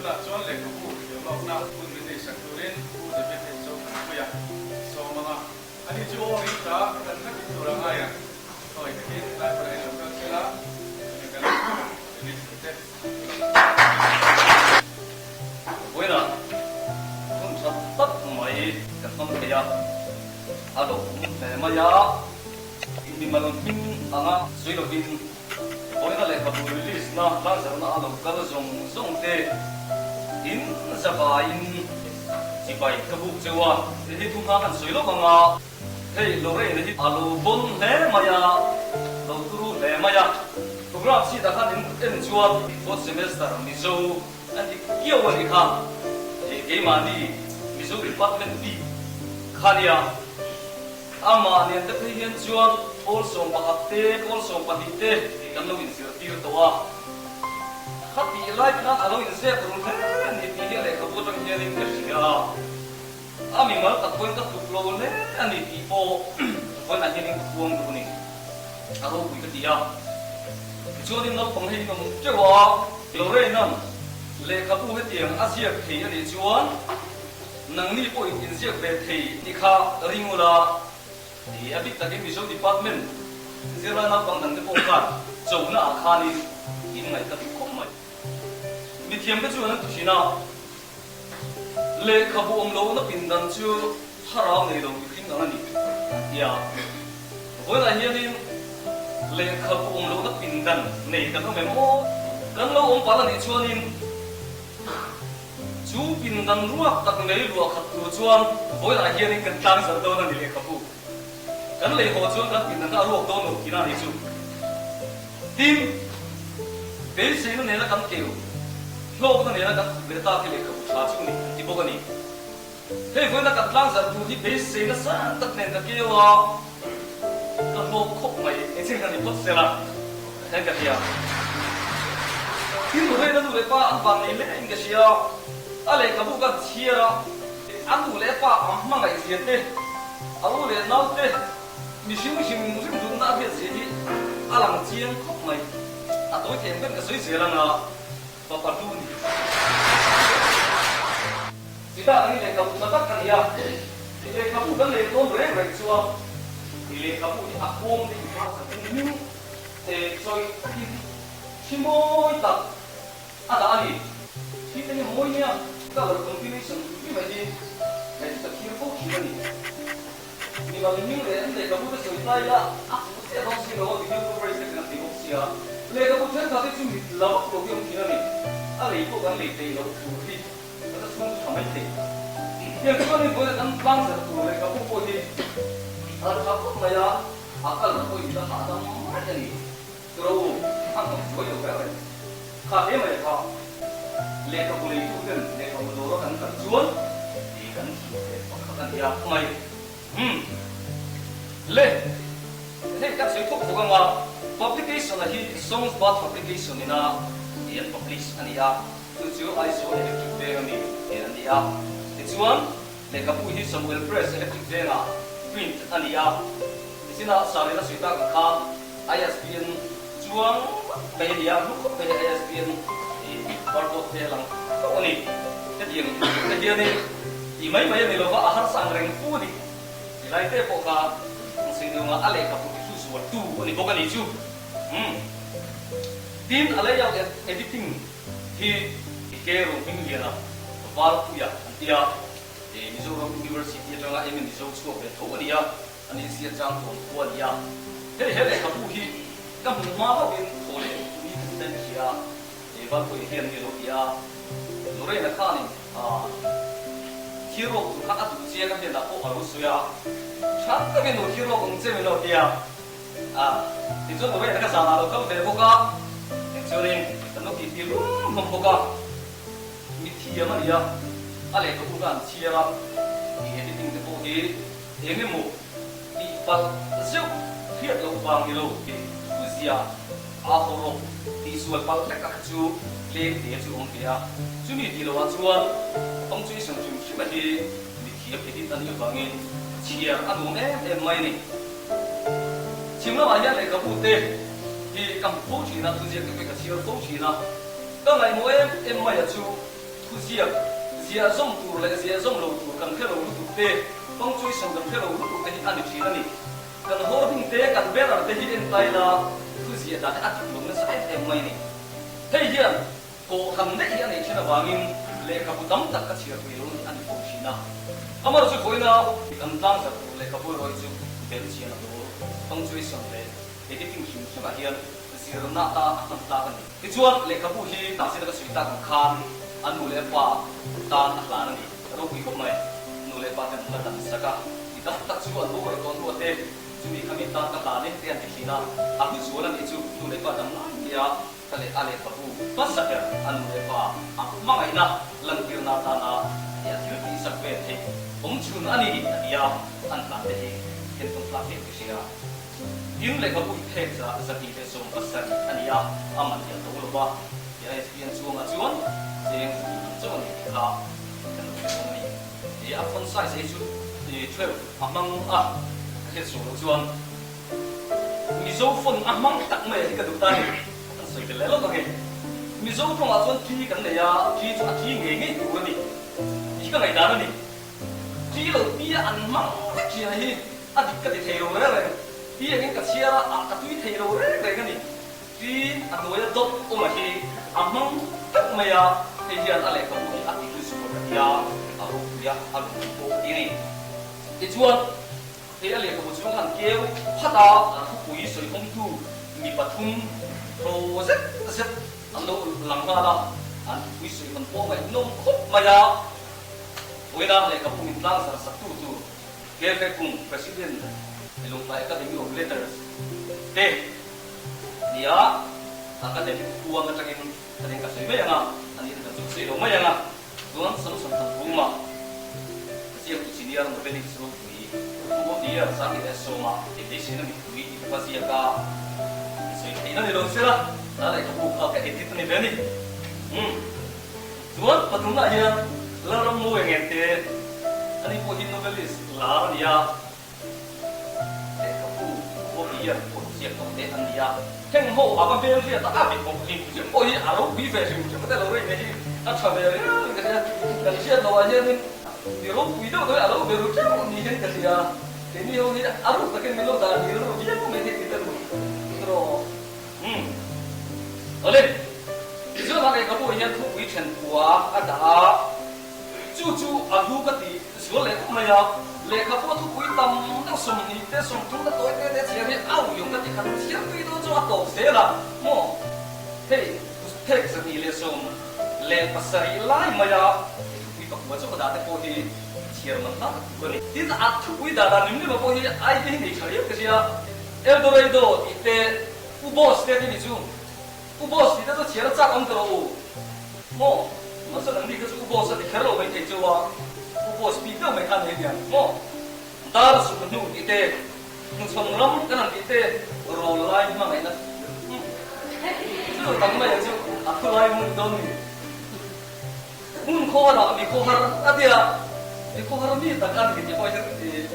Tunah chuan lehkhabu thiam lawkna hun min neihsak turin Pu David H. Zothangpuia sawm anga ani chu aw ring ta kan hla tih tur a ngai ang. Khawi takin tlai hmunah hian lo kal sela, enge kan release tur te lo lang ang. Vawiinah hun tha tak mai kan hmang thei a, a lo awm hle mai a, mimal hming anga sawi lovin vawiina lehkhabu release na tlangzarhna a lo kal zawng zawng te in zavaiin chibai ka buk cheu a, hei thu hma kan sawi lawk ang a. Hei Lorraine hi a lo bon hle mai a, lo turu hle mai a. Program sheet ah khan in en chuan fourth semester Mizo a ni kiau a nih kha. Hei keimahni Mizo department bik kha nia. Amah nen te phei hian chuan pawl 11 te, pawl 12 te kan lo inzirtir tawh a. Khatih lai khan a lo inzep ru hle a ni tih hi a lehkhabu atang hianin ka hria a. A mimal tak pawhin ka tluk lo hle a ni tih pawh vawiinah hianin ka puang duh a ni. A ropui ka ti a. Tichuanin naupang hei in awm teuh a, Lorraine-a'n lehkhabu hetiang a ziak thei a nih chuan nangni pawhin inziak ve thei tih kha ring ula, a bik takin Mizo Department zirlai naupang dangte pawh khan chona ah khanin in ngaih ka duh khawp mai. Mithiamte chuan an ti thin a. Lehkhabu awm lohna pindan chu thlarau nei lo mihring ang a ni, an ti a. Vawiinah hianin lehkhabu awm lohna pindan nei kan awm em aw? Kan lo awm palh a nih chuanin chu pindan ruak tak mai luah khat tur chuan vawiinah hianin kan tlang zalh dawn a ni lehkhabu. Kan lei haw chuan kan pindan kha a ruak dawn lo tihna a nih chu. Tin, beiseina nena kan keu, hlawkna nena kan khup leh tak hi lehkhabu tha chu ni an ti bawk a ni. Hei vawiina kan tlangzarh tur hi beiseina sang tak nen ka keu a, ka hlawk khawp mai. Engchen kha ni phawt sela hian ka tia. Tin, Lorraine a nu leh pa an van nei hle in ka hria. A lehkhabu kan chhiar a, a nu leh pa an hmangaih zia te, a u leh naute, Mihring hrim hrim hlutna a hriat zia hi a lang chiang khawp mai. A tawi thei ang ber ka sawi zel ang a, fapa hlu ni. Chutah kan lehkhabu tha tak a ni a, lehkhabu kan lei dawn reng reng chuan i lehkhabu hi a kawng te inhma khat in hming te chawi takin thi mawi tak A dah a ni. Khi te hi mawi nia. Colour combination hrim hrim hi hei chu ka thlir fo thin a ni. Mimal hming leh an lehkhabu te sawi ta ila a fuh chiah dawn si lo a, video coverage te kan ti bawk sia. Lehkhabu thenkhat hi chu mit la vak lo hi a awm thin a ni. A lei pawh kan lei theih loh tur hi kan la chhung tha mai thei. Tiang chuan in vawiin kan tlang zat tur lehkhabu pawh hi a tha khawp mai a, a colour pawh in la hahdam mai a ni. Turo u, a hnawk zuai lo ber reng. Kha hle mai kha, lehkhabu leitu ten lehkhabu dawra kan kal chuan ti kan hmuh ve pakhat a nia mai. Umm. Le, hei kan sawi thawk thawk anga, publication a hi Songs Bath Publication ina ti an publish a ni a, chu chu Aizawl Electric Veng ami ti an ni a. Tichuan, lehkhabu hi Samuel Press Electric Vengah print a ni a, nichinah Sarena sawi tak ang khan, ISBN chuang mai a ni a, hlu khawp mai hi ISBN tih barcode te a lang tawh a ni. Hetiang te hianin tih mai mai a ni lova, a harsa ang reng fu a ni. Ti lai te pawh kha ang sawi deuh anga a lehkhabu ti hlu zualtu a ni bawk a ni chu. Umm. Tin, a layout and editing hi Ke Rohmingliana Valpuia an ti a, Mizoram University atanga MA Mizo chhuak ve tho a ni a. A ni zia chang tuam khua a ni a. Hei he lehkhabu hi ka hmuh hma hauhin thaw leh ni kan ten hria a, he Valpui hian mi lo ti a, Lorraine-a khanin thil rawk tur kha a duh chiang a hnenah pawh a lo sawi a, tha takin lo thil rawk ang che min lo ti a, tichuan Lorraine-a kha zanah a lo kal ve bawk a, engchuanin kan lo titi rum hlawm bawk a, mithiam a ni a, a lehkhabu kha an chhiar a, tih editing te pawh hi. Eng emaw tih palh zeuh hriat loh vang ni lo tih thu zia a haw rawh tih sual palh hlek a kha chu tlem te chu awm ve a. Chumi tih loh ah chuan a punctuation hrim hrim a hi mithiam edit a nih avangin chhiar a nuam em em mai a ni. Chhim lamah hian lehkhabu te hi ka hmu fo thin a, thuziak te pawh hi ka chhiar fo thin a. Ka ngaihmawh em em mai a chu. Thuziak, ziah zawm tur leh ziah zawm lo tur kan hre lo lutuk te, punctuation kan hre lo lutuk te hi a ni thin a ni. Kan hoarding te, kan banner te hi en ta ila thuziah dan hi a dik lo nasa em em mai a ni. Hei hian kawhhran daih hi a neih thin avangin lehkhabu tam tak ka chhiar thei lo ni a ni fo thin a. Amaherawhchu vawiina kan tlangzarh tur lehkhabu erawh hi chu belchian a dawl, punctuation leh editing hrim hrimah hian zirna atan a hman tlak a ni. Tichuan, lehkhabu hi mahse ka sawi tak ang khan a nu leh a pa tan a hlan a ni. Ropui khawp mai. Nu leh pa ten an la dan sak a, mi tam tak chu an boral tawn ruat e, chumi kha mi tan ka hlan e te an ti thin a, a hlu zual a nih chu nu leh pa dam lai nia ka leh a lehkhabu hmasa ber a nu leh pa a hmangaihna lantirna atana ti a thil tih sak ve theih awm chhun a ni a ti a, an hlan te hi thentawm tlak em ka hria. Tin, lehkhabu hi phek 170 a ni a, a man hi a to lo va, ti ISBN chuangah chuan cheng 100 ang chauh a ni tih kha kan lo hre dawn a ni. Ti a font size hi chu 12 a hmang a, ka hriat sual loh chuan Mizo font a hmang tak mai a hi ka duh ta a ni. Kan sawi tel leh lawk ang e. Mizo tawngah chuan T kan nei a, T chu a T ngei ngei tur a ni tih hi ka ngaihdan a ni. Ti lo tia an hmang vek thin a hi a dik ka ti thei lo reng reng. Ti angin ka chhiar a, ah ka tui thei lo reng reng a ni. Ti a hnuaia dawt awm a hi a hmang vek mai a, hei hian a lehkhabu hi a ti hlu zual ka ti a, a ropui a, a lungpui pawh ka ti a ni. Tichuan, hei a lehkhabu chhung khan keu phat a, thupui sawihawmtu mi pathum tho zet zet an lo lang nghal a, an thupui sawihawn pawh ngaihnawm khawp mai a. Vawiina lehkhabu min tlang zar sak tu tur Kelve Kung, President Lungtlai Academy of Letters te nia Academic huang atangin kan in ka sawi mai ang a, a nih kan chu ka sawi lo mai ang a, chuan Samson Thanpuma ziaktu senior novelist ropui Pu Otier 2010 ah Inbeisei na mipui tih kha ziak a, i sawi theihna ni lo sela, a lehkhabu kha ka edit a ni ve a ni. Umm. Chuan pathumna hian Lalrammawi ngen te ani pawh hi novelist lar a ni a, lehkhabu pawh hi hian pawh ziak tawh te an ni a, heng ho a va hmel hriat a, a mit bawk hlim hlim pawh hi a ropui ve hrim hrim a te lo rei mai hi a tha ve riau in ka hria, kan hriat loh ah hianin mi ropui deuh deuh hi a lo be ru teuh ni hian ka hria, keini ho hi a ruk takin min lo dah dil ru viau mai thei ti te ru rawh. Umm. Awle, Tichuan a lehkhabu ah hian thupui then khua a dah a, chu chu a hlu ka ti zual leh khawp mai a, lehkhabu a thupui tam deuh 20 te 30 te tawi te te chhiar hi a uiawm ka ti khat chhiar tui dawn chu a tawp zel a, maw hei phek 170 lai mai a he thupui pakua chu ka dah te pawh hi chhiar man hla tak tur a ni. Tin, a thupui dah dan rim rim ah pawh hi ai te hi nei tha riau ka hria. Eldorado tih te, U Boss te tih ni chu. U Boss tih te chu chhiar a chak awm ta rawh u. Maw? Mahse nangni kha chu U Boss a ti kher lo mai thei cheu a, U Boss bik deuh mai kha a nei aniang. Maw? Dar suk hnu tih te, hnuchhawn ram kan han tih te, rawl lai hmangaihna umm chu tam mai ang chu a thu lai hmun dawn ni. Hmun khawharah mi khawhar a tia, mi khawhar mi tak a ni tih pawh hi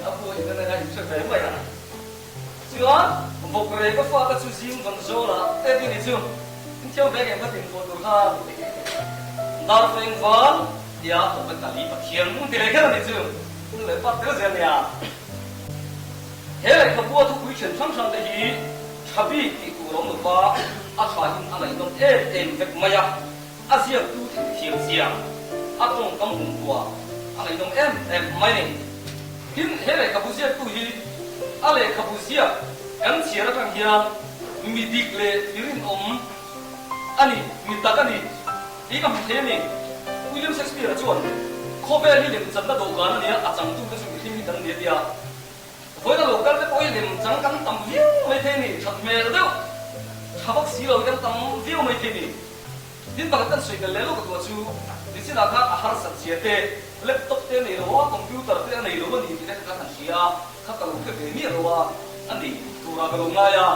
a bu in a nanga inhre ve mai a. Chuan vawk rei ka fa ka chu zing vawn zawl ah te ti ni chu in thiam ve ngem ka tin pawh tur khan dar feng val tia awm ka tali Pathian mun ti leh kher a ni chu hun leh pak tel zel nia. He lehkhabua thupui then hrang hrang te hi tha bik tih tur awm lova a tha in a ngaihnawm em em vek mai a, a ziaktu thil thiam zia a tawngkam bungrua a ngaihnawm em em mai a ni. Tin, he lehkhabu ziaktu hi a lehkhabu ziak kan chhiar atang hian mi dik leh mi rinawm a ni, mi tak a ni tih ka hmu thei a ni. William Shakespeare-a chuan, Khawvel hi lemchanna dawhkan a ni a, a changtute chu mihring hi kan ni a ti a. Vawiin a lo kal te pawh hi lemchang kan tam viau mai thei a ni, that hmel deuh, tha vak si lo hi kan tam viau mai thei a ni. Tin pakhat kan sawi tel leh lawk a chu nichinah khan a harsat zia te, laptop te a nei lo a, computer te a nei lo a ni tih te kha kan hria a, kha ka lo hre ve miah lo a, a nei turah ka lo ngai a,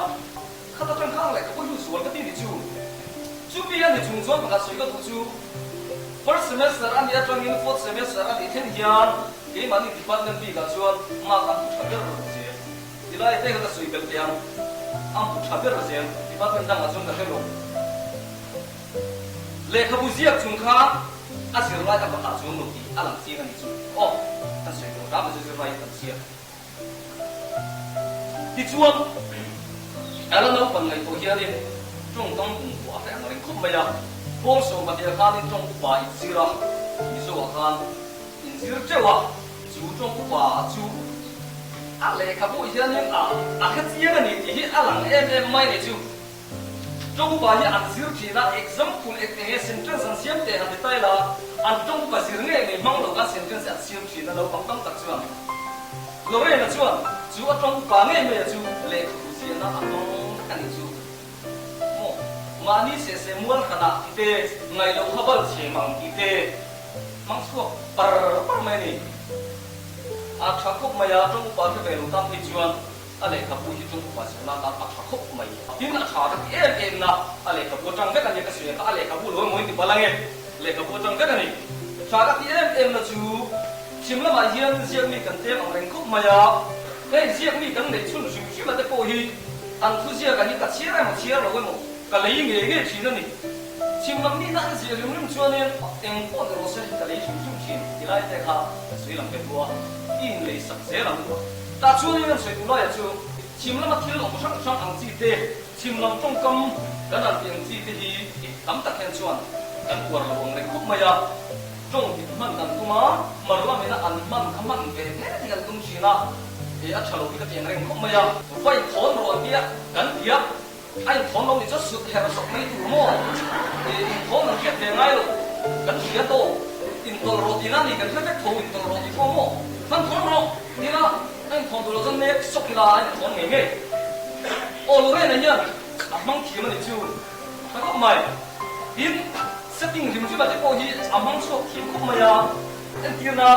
khat atang khan lehkha pawh hi zual ka ti ni chu. Chumi a ni chung chuan pakhat sawi ka duh chu first semester a nih atangin fourth semester a nih thleng hian keimahni department bikah chuan mark a hmu tha ber lo zel. Tilai te kha ka sawi belh teh ang, a hmu tha ber zel, department dangah chuan ka hre lo. Lehkhabu ziak chung khan A zirlai a va hah chuang lo tih a lang chiang a ni chu. Aw, kan sawi tawh hram a chu zirlai kan chhiar. Tichuan, a la naupang ngaihtuah hianin tawngkam bungbuah a hreh ang reng khawp mai a. Pawl 12 khanin tawng upa inzir a, Mizoah khan inzir teuh a, chu tawng upa chu a lehkhabu hianin a a hre chiang a ni tih hi a lang em em mai a ni chu. Tawng upa hi an zir thin a, example eng enge sentence an siam teh han ti ta ila, an tawng upa zir ngei ngei hmang lo khan sentence an siam thin a, naupang tam tak chuan. Lorraine-a chuan chu a tawng upa ngei mai a chu lehkhabu ziahna a hmang vek a nih chu. Maw? Mahni sehseh mual hranah ti te, ngaih loh kha bal chhe mang ti te hmang chhuak par par mai a ni. A tha khawp mai a, tawng upa hre ve lo tan phei chuan A lehkhabu hi ṭawng upa zirna atan a ṭha khawp mai. Tin, a ṭha ka ti em em na, a lehkhabu aṭang vek a nia ka sawi ang kha, a lehkhabu lo emaw in ti palh ange, lehkhabu aṭang vek a ni. Ṭha ka ti em em na chu, chhim lamah hian ziakmi kan tlem ang reng khawp mai a, heng ziakmi kan neih chhun hrim hrim a te pawh hi an thuziaka hi ka chhiar emaw chhiar lo emaw ka lei ngei ngei ṭhin a ni. Chhim lam nihna an ziah hrim hrim chuanin eng pawh ni rawh se ka lei hrim hrim ṭhin ti lai te kha ka sawi lang ve duh a, i inlei sak zel ang u a. Tah chuanin an sawi duh laiah chu chhim lama thil awm hrang hrang ang chi te, chhim lam tawngkam kan han tih ang chi te hi tam tak hian chuan kan uar lo ang reng khawp mai a. Tawng dik hman kan tum a, mar lamina an hman kha hman ve hle hi kan tum thin a, he a tha lo hi ka ti ang reng khawp mai a. Vai thawn rawh an tia kan ti a, a inthawn lo nih chuan sut her zawk mai tur maw? Inthawn an hriat ve ngai lo, kan hria tawh, intawlh rawh tihna a ni, kan hre vek tho intawlh rawh tih pawh maw? Hman thawn rawh tihna a inthawn duh loh chuan nek sawk ila a inthawn ngei ngei. Aw Lorena hian a hmang thiam a ni chu tha khawp mai. Tin, setting hrim hrim a te pawh hi a hmang chhuak thiam khawp mai a, entirna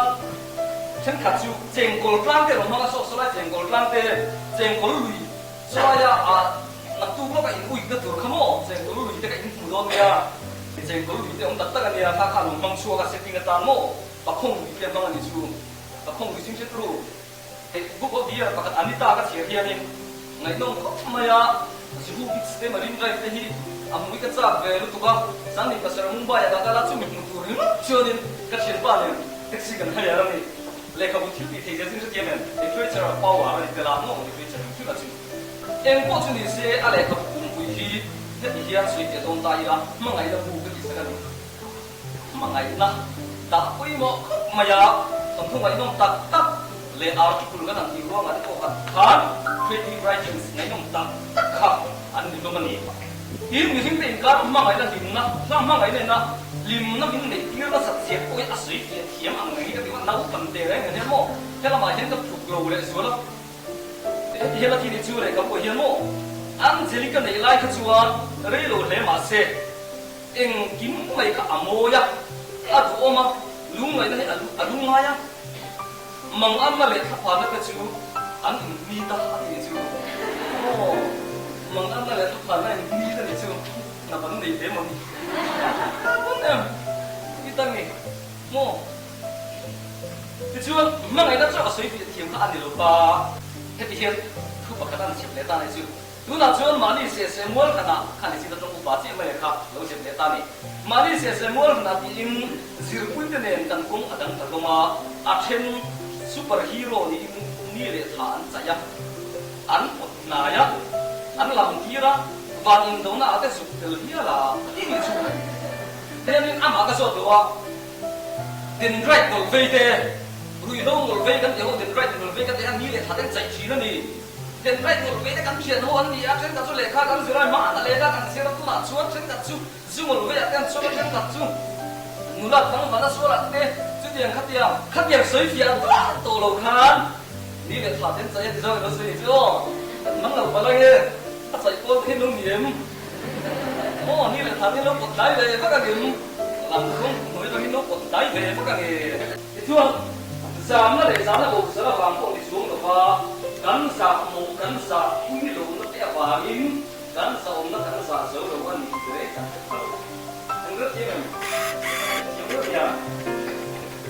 thenkhat chu chengkawl tlang te a lo hmang a, saw saw lai chengkawl tlang te, chengkawl lui, Chulaia ah naktuk lawka in uitna tur kha maw chengkawl lui te ka in hmu dawn nia, chengkawl lui te awm tak tak a nia, kha kha a lo hmang chhuak a setting atan maw pakhawng lui te a hmang a ni chu, pakhawng lui chhing hre turu. Hei book of year pakhat Anita ka chhiar hianin ngaihnawm khawp mai a, Juhu Beach te Marine Drive te hi a hmui ka chak ve lutuk a, Sangni Pasar Mumbai ah ka kal a chumi hmu tur ringawt chuanin ka thianpa nen taxi kan hire a ni. Lehkhabu thil tih theih zia chu hrethiam em? Literature ah power a ni tel a, maw literature hrim hrim a chu. Eng pawh chu ni se a lehkhabu pumpui hi heti hian sawi teh dawn ta ila, hmangaihna bu ka tih sak a ni. Hmangaihna dah pawimawh khawp mai a, thawmhnaw ngaihnawm tak tak leh article kan han tih ruangah te pawh khan khan creative writings ngaihnawm tak tak kha an ni hlawm a ni. Tin, mihringte inkar hmangaihna hlimna, hlang hmangaihna ina hlimna min neih tir nasat zia pawh hi a sawi fiah thiam ang reng hi ka ti a, naupang te reng reng hian maw helamah hian ka tluk lo leh zual a, heti hian a thi ni chu leh ka pawh hian maw Angelica neih lai kha chuan rei lo hle mah se engkim mai kha a mawi a, a duhawm a, lungngaihna hi a lungngai a. Mang anna leh thlaphana te chu an inhmit a, a tih chu. Aw, mang anna leh thlaphana inhmit a nih chu, hna kan nei ve maw ni? A pawn em? I ta nge maw? Tichuan, hmangaihna chu a sawi tih thiam kha a ni lo pa. Heti hian thu pakhat a ni chep leh ta a nih chu. Tunah chuan mahni sehseh mual hranah khan i chin atawng upa chiah mai a kha lo zep leh ta ni. Mahni sehseh mual hranah tiin zirpuite nen kan kawng a dang ta hlawm a, a then super hero niin ni leh tha an chaih a, an pawt hnai a, an lam tir a, van indona ah te zuk tel hial a ti ni chu. Hianin amah ka zawt lo a, Dendrite ngawlvei te, ruihhlo ngawlvei kan tih ho dendrite ngawlvei kan tih a ni leh tha te an chaih thin a ni. Dendrite ngawlvei te kan thian ho an ni a, thenkhat chu lehkha kan zir a, hmana lehkha kan zir a tunah chuan thenkhat chu zu ngawlvei ah te an chhuak a, thenkhat chu nula tlangval a sual ah te chutiang khatiang khatiang sawi fiah duah tawh lo khan ni leh thla te an chaih a ti zawng in lo sawi ni chu aw, kan hmang lo palh ange, a chaih pawl te hi lo ni em? Aw, ni leh thla te hi lo pawt tlai ve vak ang em? Lam kawng hnuai atangin lo pawt tlai ve vak ang e. Tichuan, zamna leh zahna bo sal avang pawh ni chuang lova, kan zah mawh kan zah pui lohna te avangin kan zahawmna kan zah zo lo a ni tih reng kan hre pha lo. Eng ber thiam em? Thiam ber nia.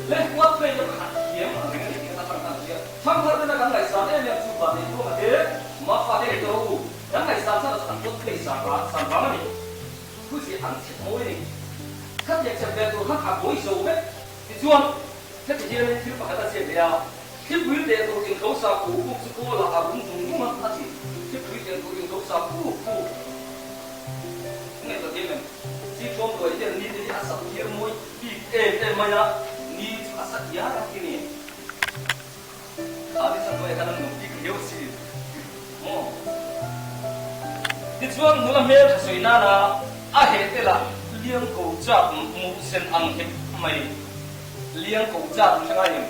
Le huat phei chu khat thiam ang reng a ni tih kha ta tan hria. Thangthar tena kan ngaihsan em em chu van nei tuanga te, Mafa te ei tawh u. Kan ngaihsan chhan ah chu an huat phei san vang a ni. Thu ziah an chhe mawi a ni. Khatiang chep ve tur khan a buai zo vek. Tichuan, heti hianin thil pakhat a ziak leh a, Thlipui teh tur inhlo sa kuk kuk chu kawlah a rum vung vung a, a ti. Thlipui teh tur inhlo sa kuk kuk. Ngaihtuah thiam em? Zithuam luai hian ni te hi a sak tir mawi bik em em mai a, ni chu a sak iar a ti ni. Kha ni chuan luai khan a nuam bik riau si maw? Tichuan nula hmel tha sawi nana a heh te lah liang ko chak muh sen ang hek mai. Liang ko chat an hre ngai em?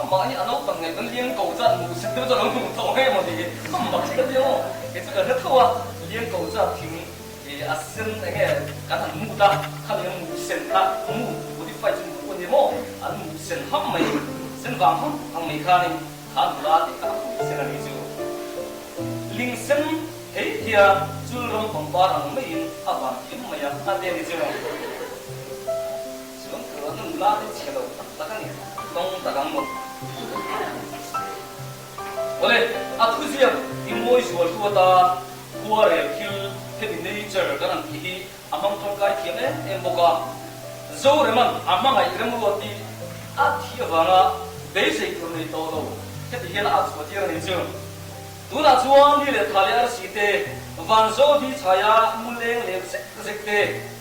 Amah hi a naupang ngei chuan liang ko chat muh sen deuh chu a lo hmuh tawh nge maw ti a mak hi ka ti ang aw. Kei chu ka hre tho a, liang ko chat thing a sen eng nge kan han mut a, khami a muh sen kha mut modify chu muh a ni maw? An muh sen ham mai, sen vang ham ang mai khanin kha nula tih kha a hmui sen a ni chu. Ling sen hei hian chul ram pangpar ang maiin a van thiam mai a, a ti a ni chu. Chuan ka nula te chhe lo tak tak a ni, tawng tak ang maw. Awle, a thuziak i mawi zual tu atan khuarel thil hemi nature kan han tih hi a hmang tawngkai thiam em em bawk a. Zoreman a hmangaih remruat hi a thih avanga beisei tur nei tawh lo heti hian a chhuah tir a ni chu. Tunah chuan ni leh tha leh arsi te, van zo di chhaia mu leng lem zek zek te,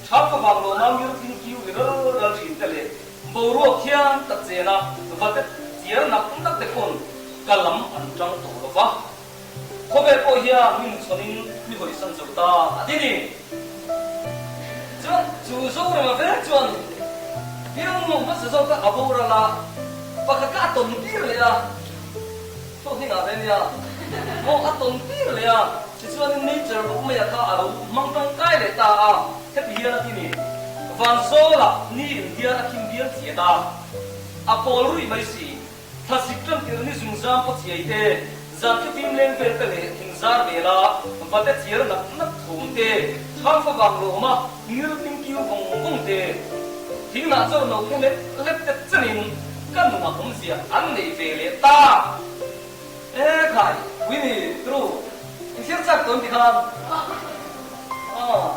thap ka vang lawma ngir tling kiu ri ral ral thin te leh boruak thiang tak chena va te chiar nak nak te khawn ka lam an tang tawh lo va. Khawvel pawh hian mi nuchhawnin mi hawisan zo ta a ti ni. Chuan chu Zorema vek chuan Piangnu hmasa zawk a boral a, pakhat kha a tawn tir leh a. Chaw hmingah ve nia maw a tawn tir leh a, tichuanin nature bawk maia kha a lo hmang tangkai leh ta a, heti hian a ti ni, Vanzawlah ni in hian a khim bial chiat a, a pawl ruih mai si, thlasik tan tir ni zungzam paw chiai te, zan thufim leng vel te leh thingzar vela vate chiar nak nak thawm te, thlam favang lawma ngil hming kiu vawng vawng te, thinghnah chaw no te lep lep te chenin Ka nunah awmzia an nei ve leh ta. E khai, Winnie, True, in thlir chak tawn ti khan aw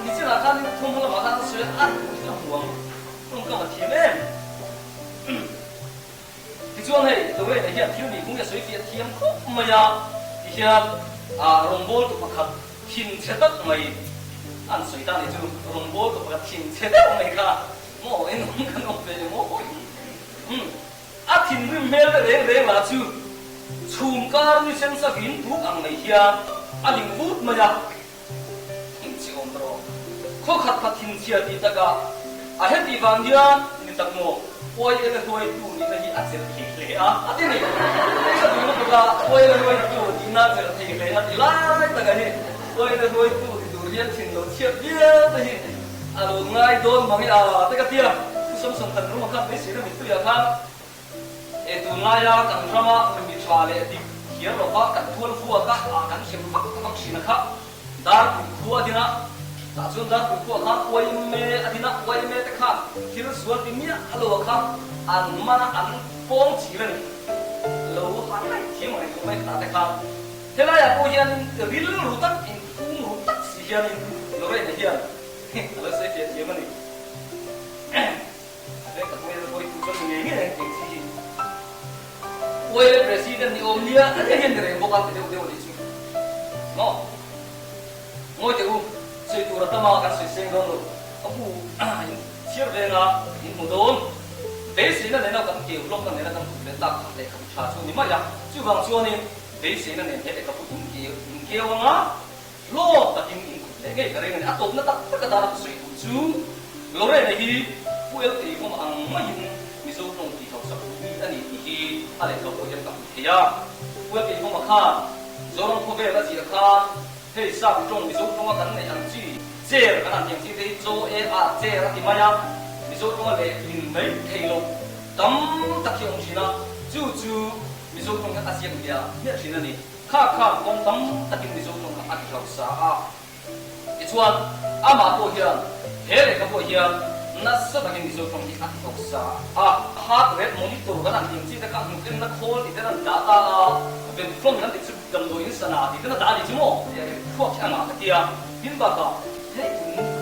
nichinah khan in thawmhnaw lamah khan a sawi a, a duh hi a hmu ang, tawngkam a thiam em. Tichuan hei, Lorraine hian thil nih hmung hi a sawi fiah thiam khawp mai a, tihian rawngbawltu pakhat thinchhe tak mai an sawi ta ni chu, rawngbawltu pakhat thinchhe deuh mai kha Maw en awm kan awm ve emaw umm a thinrim hmel te reng reng lah chu chhum kar ni sen sa vin tuk ang mai hian a ling vut mai a, in chi awm rawh khaw khat kha thinchhia tih takah a heti vang hian ni tak maw uai ela hruaitu nihna hi a chelh thei hle a a ti ni hei ka duhna bawka uai ela hruaitu nihna a chelh thei hle a ti lai taka hi uai ela hruaitu ti tur hian thin lo chhiat viau te hi A lo ngai dawn mang e a te ka tia, Pu Samson kan ruma khan beiseina mittuiah khan e tunlaia kan rama mi tha leh dik thiam lova kan tual vuak a ah kan hrem vak vak thin a kha Darpui khua a din a, tah chuan Darpui khua khan uaime a din a, uaime te khan thil sual ti miah lo a kha an man a an pawng chil a ni lo han ngaih thiam ang engpawh mai tah te khan Helaiah pawh hianin rilru tak inphum ru tak si hianin Lorraine hian a lo sawi fiah thiam a ni. A veng tak mai a hawitu chuan ni ngei ngei ang tih chi hi Oil President ni awm nia a nia hian ni reng bawk a ti deuh deuh a nih chu. Maw? Ngawi teh u, sawi tur a tam a kan sawi seng dawn lo. A bu in chhiar venga in hmu dawn. Beiseina nena kan keu hlawkna nena kan kut leh tak lehkhabu tha chu a ni mai a. Chuvang chuanin Beiseina nen he lehkhabu in keu in keu anga hlawk takin in kut leh ngei ka reng a ni. A tawpna tak tak atana ka sawi duh chu Lorraine hi Pu Elkei vawm ang maiin Mizo tawng tih hausak duh mi a ni tih hi a lehkhabu ah hian ka hmu thei a. Pu Elkei vawma khan Zoram khawvel a ziah khan hei sap tawng Mizo tawnga kan neih ang chi chair kan han tih ang chi te hi chaw e a chair a ti mai a, Mizo tawnga lehlin mai thei loh tam tak hi a awm thin a, chu chu Mizo tawng hian a ziak miah miah thin a ni. Kha kha kawng tam takin Mizo tawng kha a ti hausa a. Tichuan, amah pawh hian he lehkha pawh hian nasa takin Mizo tawng hi a ti hausa a. Heart rate monitor kan han tih ang chi te kha hnuk enna khawl tih ten an dah ta a, venflon kan tih chu damdawiin sana tih ten a dah a ni chu maw? Thluak hi a ngah ka ti a. Tin bakah hei tun.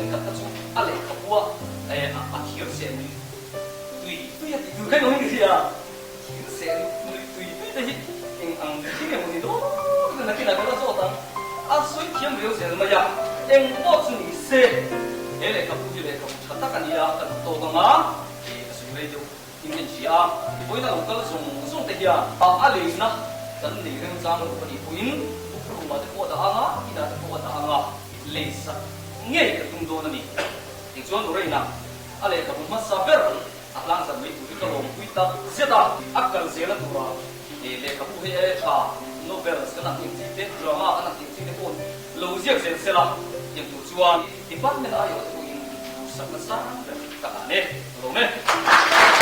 Thenkhat kha chu a lehkhabua a thir seh nui tui tui a tih tur kha emaw in hria. Thir seh nui tui tui te hi eng ang mihring emaw ni dawn ka nakin ah ka la zawt ang. A sawi thiam riau zel mai a, eng pawh chu ni se he lehkhabu hi lehkhabu tha tak a ni a, ka duh tawk ang a, ka sawi rei deuh in ka inhria a, vawiin a lo kal zawng zawng te hian a leina kan nei remchang lo a nih pawhin book room ah te pawh a dah ang a, inah te pawh a dah ang a, lei sak ngei ka tum dawn a ni. Tichuan Lorraine-a a lehkhabu hmasa ber a hlang zan mai tur hi ka lawmpui tak zet a, a kal zela tura lehkhabu hei e tha novels kan han tih chi te, drama kan han tih chi te pawh lo ziak zel sela tiang tur chuan department aiawh te pawhin duhsakna sang ber ka hlan e, ka lawm e.